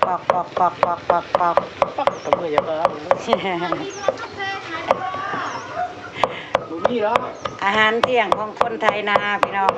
ປອກໆໆໆໆ ປອກ ຕົບມືຢ່າເບິ່ງ ບໍ່ມີດອກ ອາຫານທ່ຽງຂອງຄົນໄຖນາພີ່ນ້ອງ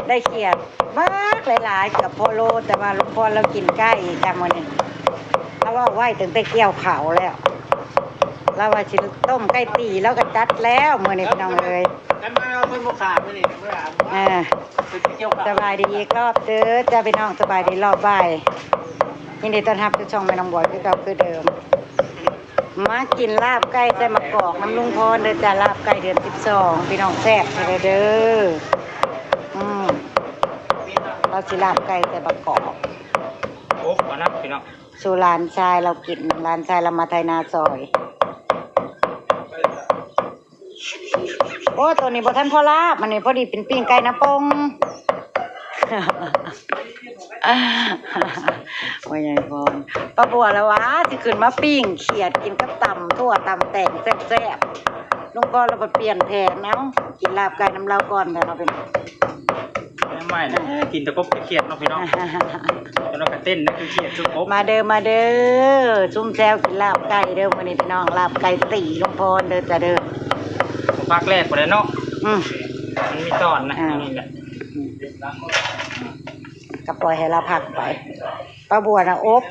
ໄດ້ຂຽດບັກຫຼາຍໆ ເກືອບພໍໂລ ແຕ່ວ່າລຸງພອນລາວກິນໄກ່ຈ້າມື້ນີ້ ລາວເວົ້າໄວ້ຕັ້ງແຕ່ກ່ຽວເຂົ້າແລ້ວ ລາວວ່າຊິຕົ້ມໄກ່ຕີ ລາວກໍຈັດແລ້ວມື້ນີ້ພີ່ນ້ອງເອີຍ ຄັນມາເອົາເພິ່ນບໍ່ຂາມື້ນີ້ ເອີ ສະບາຍດີອີກລອບເດີຈ້າພີ່ນ້ອງ ສະບາຍດີລອບບ່າຍ ຍິນດີຕ້ອນຮັບສູ່ຊ່ອງແມ່ນ້ອງບອຍຄືເກົ່າຄືເດີມ ມາກິນລາບໄກ່ໃສ່ໝາກກອກນຳລຸງພອນເດີຈ້າ ລາບໄກ່ເດືອນສິບສອງ ພີ່ນ້ອງ ແຊບແທ້ເດີ ອືມ ລາວຊິລາບໄກ່ໃສ່ໝາກກອກ ໂອ້ ມານຳພີ່ນ້ອງ ສູ່ຫຼານຊາຍລາວກິນ ຫຼານຊາຍລາວມາໄຖນາຊ່ອຍ ໂອ້ ໂຕນີ້ບໍ່ທັນພໍລາບ ອັນນີ້ພໍດີເປັນປີ້ງໄກ່ນາປົງ ວ່າໃຫຍ່ພອນ ປ້າບົວລະວ່າຊິຂຶ້ນມາປີ້ງຂຽດກິນກັບຕຳຖົ່ວຕຳແຕງແຊບໆ ລຸງພອນລາວພັດປ່ຽນແຜນ ເອົ້າ ກິນລາບໄກ່ນຳລາວກ່ອນແລ້ວເນາະ ເປັນ ແນວໃໝ່ແຫຼະ ກິນແຕ່ກົບແຕ່ຂຽດເນາະພີ່ນ້ອງ ແລ້ວກໍເຕັ້ນນະ ຄືຂຽດຄືກົບ ມາເດີ ມາເດີ ຊຸມແຊວກິນລາບໄກ່ເດີມື້ນີ້ພີ່ນ້ອງ ລາບໄກ່ຕີລຸງພອນເດີຈ້າເດີ ພັກແລກບໍ່ໄດ້ເນາະ ອືມ ມັນມີຕອນນະ ອ່າ ນີ້ແຫຼະ ອືມ ກໍປ່ອຍໃຫ້ລາວພັກໄປ ປ້າບົວນະອົບ ສ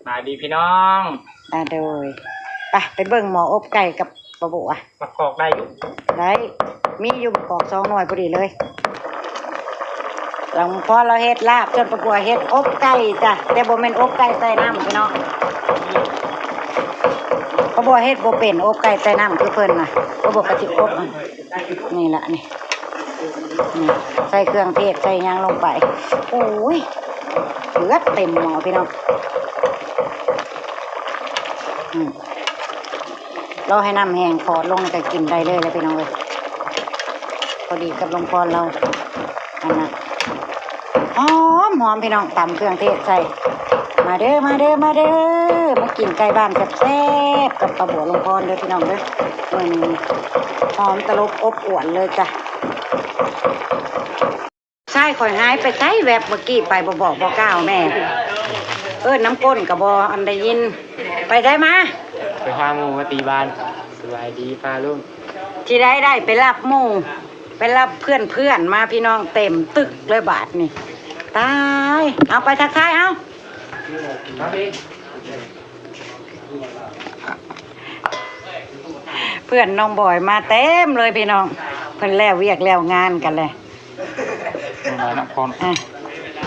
ະບາຍດີພີ່ນ້ອງ ອ່າ ໂດຍ ໄປ ໄປເບິ່ງໝໍອົບໄກ່ກັບປ້າບົວ ໝາກກອກໄດ້ຢູ່ ໄດ້ ມີຢູ່ໝາກກອກສອງໜ່ວຍພໍດີເລີຍ ແລ້ວພໍລາວເຮັດລາບ ສ່ວນປ້າບົວເຮັດອົບໄກ່ຈ້າ ແຕ່ບໍ່ແມ່ນອົບໄກ່ໃສ່ນ້ຳພີ່ນ້ອງ ປ້າບົວເຮັດບໍ່ເປັນ ອົບໄກ່ໃສ່ນ້ຳຄືເພິ່ນນະ ປ້າບົວກໍຊິອົບ ນີ້ລະນີ້ ນີ້ ໃສ່ເຄື່ອງເທດໃສ່ຫຍັງລົງໄປ ໂອ້ຍ ເກືອບເຕັມໝໍພີ່ນ້ອງ ອືມ ລໍໃຫ້ນ້ຳແຫ້ງຂອດລົງ ແລ້ວກໍກິນໄດ້ເລີຍລະພີ່ນ້ອງເອີຍ ພໍດີກັບລຸງພອນລາວ ອັນນະ ຫອມໆ ພີ່ນ້ອງ ຕຳເຄື່ອງເທດໃສ່ ມາເດີ ມາເດີ ມາເດີ ມາກິນໄກ່ບ້ານແຊບໆ ກັບປ້າບົວລຸງພອນເດີພີ່ນ້ອງເດີ ມື້ນີ້ຫອມຕະຫຼົບອົບອວນເລີຍຈ້າ ຊາຍຂ້ອຍຫາຍໄປໃສແວັບເມື່ອກີ້ ໄປບໍ່ບອກບໍ່ກ່າວແມ່ ເອີ້ນນຳກົ້ນກໍບໍ່ອັນໄດ້ຍິນ ໄປໃສມາ ໄປຫາໝູ່ມາຕີບ້ານ ສະບາຍດີປ້າລຸງ ທີ່ໃດໄດ້ໄປຮັບໝູ່ ໄປຮັບເພື່ອນໆມາ ພີ່ນ້ອງເຕັມຕຶກເລີຍບາດນີ້ ຕາຍ ເອົາໄປທັກທາຍ ເອົາ ເພື່ອນນ້ອງບອຍມາເຕັມເລີຍພີ່ນ້ອງ ເພິ່ນແລ້ວວຽກແລ້ວງານກັນແລ້ວ ນ້ອງບອຍນະ ພອນ ອ່ະ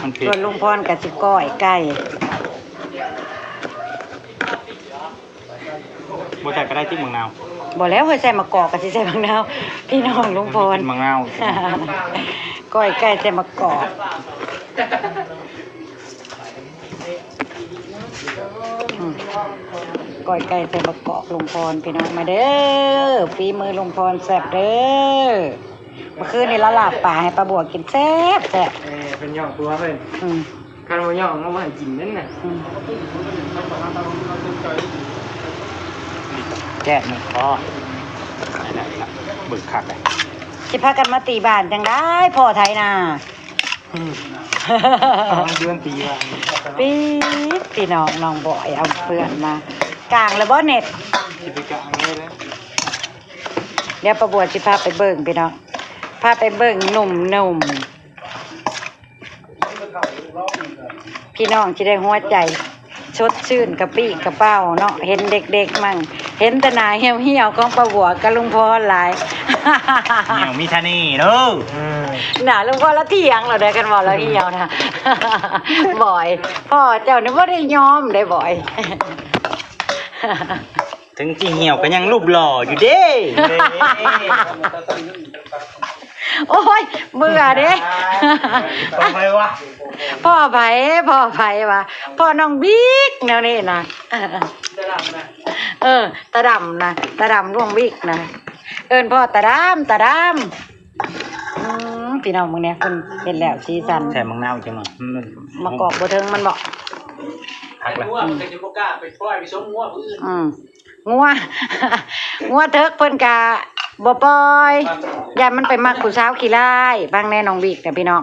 ມັນເຜັດ ສ່ວນລຸງພອນກໍຊິກ້ອຍໄກ່ ບໍ່ໃສ່ກໍໄດ້ຕິ ໝາກນາວ ບໍ່ແລ້ວ ເຮີ້ຍ ໃສ່ໝາກກອກກໍຊິໃສ່ໝາກນາວ ພີ່ນ້ອງລຸງພອນ ມັນເປັນໝາກນາວ ກ້ອຍໄກ່ໃສ່ໝາກກອກ ອືມ ກ້ອຍໄກ່ໃສ່ໝາກກອກລຸງພອນ ພີ່ນ້ອງມາເດີ ຝີມືລຸງພອນແຊບເດີ ເມື່ອຄືນນີ້ລາວລາບປາໃຫ້ປ້າບົວກິນແຊບໆ ເອີ ເພິ່ນຍ້ອງຕົວເພິ່ນ ອືມ ຄັນບໍ່ຍ້ອງເອົາມາໃຫ້ກິນນັ້ນນະ ອືມ ແຈກໜຶ່ງພໍ ໄດ້ໆ ເບິ່ງຄັກເລີຍ ຊິພາກັນມາຕີບ້ານຈັ່ງໃດ ພໍ່ໄຖນາ ອືມ ສອງເດືອນຕີວ່າ ປີດ ພີ່ນ້ອງ ນ້ອງບອຍເອົາເພື່ອນມາ ກາງແລ້ວບໍ່ເນັດ ຊິໄປກາງເລີຍແຫຼະ ດຽວປ້າບົວຊິພາໄປເບິ່ງພີ່ນ້ອງ ພາໄປເບິ່ງໜຸ່ມໆ ພີ່ນ້ອງຊິໄດ້ຫົວໃຈ ສົດຊື່ນກະປີ້ກະເປົາເນາະ ເຫັນເດັກໆ ມັ້ງ ເຫັນແຕ່ໜ້າຫ່ຽວໆ ຂອງປ້າບົວກັບລຸງພອນຫຼາຍ ຫ່ຽວມີທະເນເດີ ໜ້າລຸງພອນລະຖຽງລະເດີ ຄັນເວົ້າລະຫ່ຽວນະ ບອຍ ພໍ່ເຈົ້ານີ້ບໍ່ໄດ້ຍອມເດ້ບອຍ ເຖິງຊິຫ່ຽວກໍຍັງຮູບຫຼໍ່ຢູ່ເດ້. ໂອ້ຍ ເບື່ອເດ້. ພໍ່ໃຜວະ? ພໍ່ໃຜ ພໍ່ໃຜວະ? ພໍ່ນ້ອງບິກແນວນີ້ນະ. ຕາດຳນະ. ເອີ ຕາດຳນະ ຕາດຳນ້ອງບິກນະ. ເອີ້ນພໍ່ຕາດຳ ຕາດຳ. ອືມ ພີ່ນ້ອງເບິ່ງແດ່ ເພິ່ນເຮັດແລ້ວສີສັນ. ໃສ່ໝາກນາວຈັກໜ່ອຍ. ອືມ ມາກອກບໍ່ເຖິງມັນບໍ? ຄັກລະ. ອືມ ງົວກໍຈະບໍ່ກ້າໄປປ່ອຍໄປຊົມງົວຜູ້ອື່ນ. ອືມ ງົວ ງົວເຖິກເພິ່ນກະບໍ່ປ່ອຍ ຢ້ານມັນໄປມັກຜູ້ສາວຂີ້ລ້າຍ. ຟັງແດ່ນ້ອງບິກນະພີ່ນ້ອງ.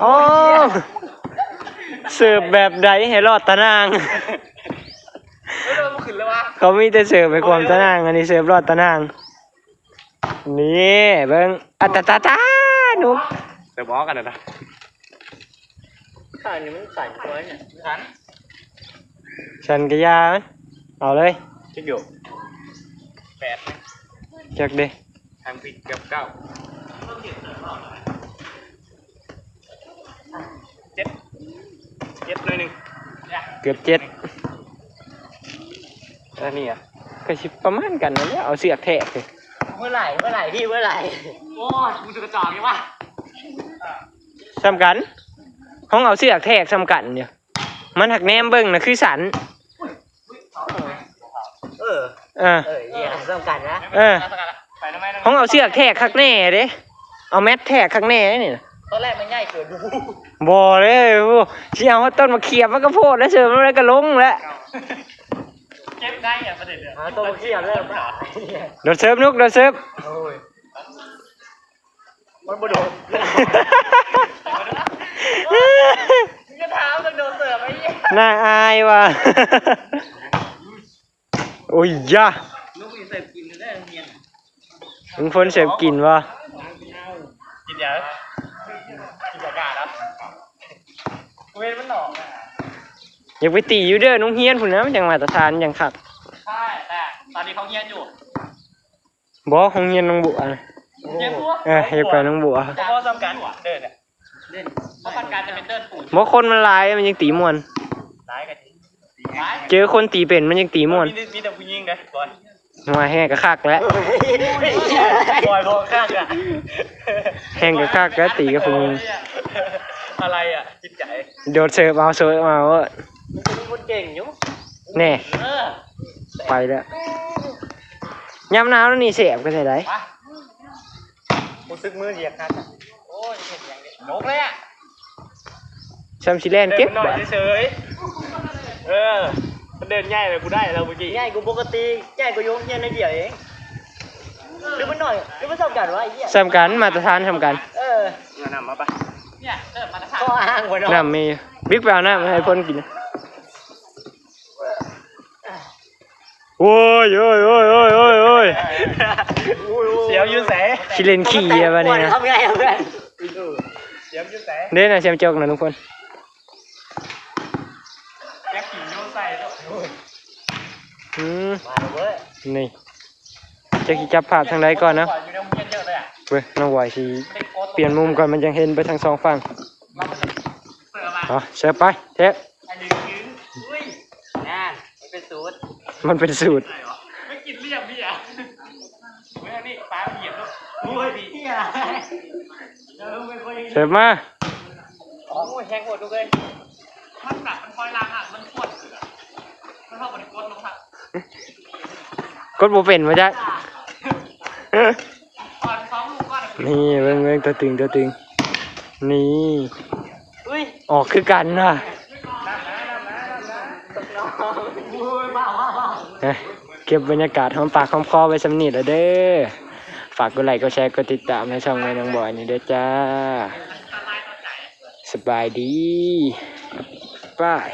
ໂອ້ ເສີບແບບໃດໃຫ້ລອດຕາໜ່າງ? ເອີ ບໍ່ຂຶ້ນແລ້ວວະ ເຂົາມີແຕ່ເສີບໃຫ້ຄວາມຕາໜ່າງ ອັນນີ້ເສີບລອດຕາໜ່າງ. ນີ້ເບິ່ງ ອາຕາຕາຕາ ໜຸ່ມ ເສີບອອກກັນນະ. ຂ້າງນີ້ມັນສັ່ນຕົວນີ້ ສັ່ນ ສັ່ນກະຢ່າມັນ ເອົາເລີຍ. ຈັກຢູ່ ແປດ ຈັກເດ້ ທາງຜິດເກືອບເກົ້າ ເຈັດ ເຈັດໜ້ອຍໜຶ່ງ ເກືອບເຈັດ. ອັນນີ້ອະ ກະຊິປະມານກັນນັ້ນແຫຼະ ເອົາເຊືອກແທກ. ເມື່ອໄຫຼ ເມື່ອໄຫຼ ພີ່ ເມື່ອໄຫຼ? ໂອ້ຍ ກູຈະກະຈອກນີ້ວະ. ສ່ຳກັນ ຫ້ອງເອົາເຊືອກແທກສ່ຳກັນຢູ່ ມັນຫັກແນມເບິ່ງນະຄືສັນ. ເອີ ເອີ ເອີ ສ່ຳກັນນະ ເອີ ຫ້ອງເອົາເຊືອກແທກຄັກແນ່ເດ້ ເອົາແມັດແທກຄັກແນ່ນີ້ນະ. ຕອນແລກມັນໃຫຍ່ເກີນ. ບໍ່ເດ້ ຊິເອົາຮອດຕົ້ນມະຂຽມມັນກະໂພດແລ້ວ ເສີມແລ້ວກະລົງແລ້ວ. ເຈັບໄດ້ອະ ປະເດັນ ຫາຕົ້ນມະຂຽມເລີຍ. ໂດດເສີບນຸກ ໂດດເສີບ. ໂອ້ຍ ມັນບໍ່ໂດດ. ຢ່າຖາມເລື່ອງໂດດເສີບໄອ້ເຫຍ ໜ້າອາຍວ່າ. ໂອ້ຍຢາ ລຸງພົນເສີບກິນບໍ່? ກິນຫຍັງ? ກິນຢາກາດອະ ເວນມັນໜອກ. ຢາກໄປຕີຢູ່ເດີໂຮງຮຽນພຸ້ນນະ ມັນຈັ່ງມາດຕະຖານ ມັນຈັ່ງຄັກ. ໃຊ່ ແຕ່ຕອນນີ້ເຂົາຮຽນຢູ່. ບໍ່ ໂຮງຮຽນໜອງບົວນະ. ຮຽນບົວ? ເອີ ຢາກໄປໜອງບົວ. ບໍ່ພໍສ່ຳກັນເດີ. ບໍ່ ຄົນມັນຫຼາຍ ມັນຍັງຕີມ່ວນ. ຫຼາຍກະ ເຈີຄົນຕີເປັນມັນຍັງຕີມ່ວນ. ມີແຕ່ ມີແຕ່ຜູ້ຍິງເດ້ ບອຍ. ໂອ້ຍ ແຮງກະຄັກແລ້ວ ບອຍ ບໍ່ຄັກອະ ແຮງກະຄັກແລ້ວ ຕີກັບຜູ້ຍິງ. ອະໄລອະ ຈິດໃຈ. ໂດດເສີບເອົາ ເສີບເອົາ. ມັນກະມີຄົນເກັ່ງຢູ່ ແນ່ ເອີ ໄປແລ້ວ. ຍາມໜາວແນວນີ້ແສບກະແນວໃດ? ຮູ້ສຶກມືຢາກຫັກອະ. ໂອ້ຍ ເຮັດຫຍັງນີ້ ນົກເລີຍອະ. ຊ່ຳຊິແລ່ນເກັບ ເດີນໜ້ອຍເສີຍໆ. ເອີ ມັນເດີນໃຫຍ່ແລ້ວ ກູໄດ້ແລ້ວມື້ກີ້. ໃຫຍ່ກວ່າປົກກະຕິ ໃຫຍ່ກວ່າຢູ່ໂຮງຮຽນໜ້ອຍດຽວເອງ. ຫຼືມັນໜ້ອຍ ຫຼືມັນສ່ຳກັນວະໄອ້ເຫຍ? ສ່ຳກັນ ມາດຕະຖານສ່ຳກັນ. ເອີ ເອົານ້ຳມາປະ. ຂໍ້ອ້າງບໍ່ເນາະ. ນ້ຳມີ ບິກໄປເອົານ້ຳໃຫ້ພົນກິນ. ໂອ້ຍ ໂອ້ຍ ໂອ້ຍ ໂອ້ຍ ໂອ້ຍ ໂອ້ຍ ສຽວຢູ່ໃສ? ຊິຫຼິ້ນຂີ້ແລ້ວບາດນີ້ນະ. ເດ້ນະ ສຽວຈົກນະທຸກຄົນ. ອືມ ມາເວີ້ຍ ນີ້ ຈັກຊິຈັບພາບທາງໃດກ່ອນເນາະ. ເບິ່ງ ນ້ອງບອຍຊິປ່ຽນມຸມກ່ອນ ມັນຈັ່ງເຫັນໄປທັງສອງຝັ່ງ. ເອົາ ເສີບໄປ ເຊບ. ອັນນີ້ຄື ອຸ້ຍ ນັ້ນ ມັນເປັນສູດ ມັນເປັນສູດ. ໄປກິນເລ້ຽງເບຍ ເບິ່ງອັນນີ້ ປາມັນຫຽບເນາະ. ໂອ້ຍ ເບຍ ເສີບມາ. ໂອ້ຍ ແຮງໂພດລູກເອີຍ. ມັນແບບມັນຖອຍຫຼັງອະ ມັນກວດຄືອະ ມັນເຮົາບໍ່ໄດ້ກົດລົງຫັ້ນ ກົດບໍ່ເປັນວ່າຊັ້ນ. ກ່ອນສອງລູກກ່ອນ. ນີ້ ເບິ່ງ ເບິ່ງ ຕົວຕຶງ ຕົວຕຶງ ນີ້ ອຸ້ຍ ອອກຄືກັນວ່າ. ເອີ ເກັບບັນຍາກາດຫອມປາກຫອມຄໍໄວ້ສ່ຳນີ້ລະເດີ. ຝາກກົດໄລ ກົດແຊ ກົດຕິດຕາມໃຫ້ຊ່ອງແມ່ນ້ອງບອຍນີ້ເດີຈ້າ. ສະບາຍດີ ບາຍ.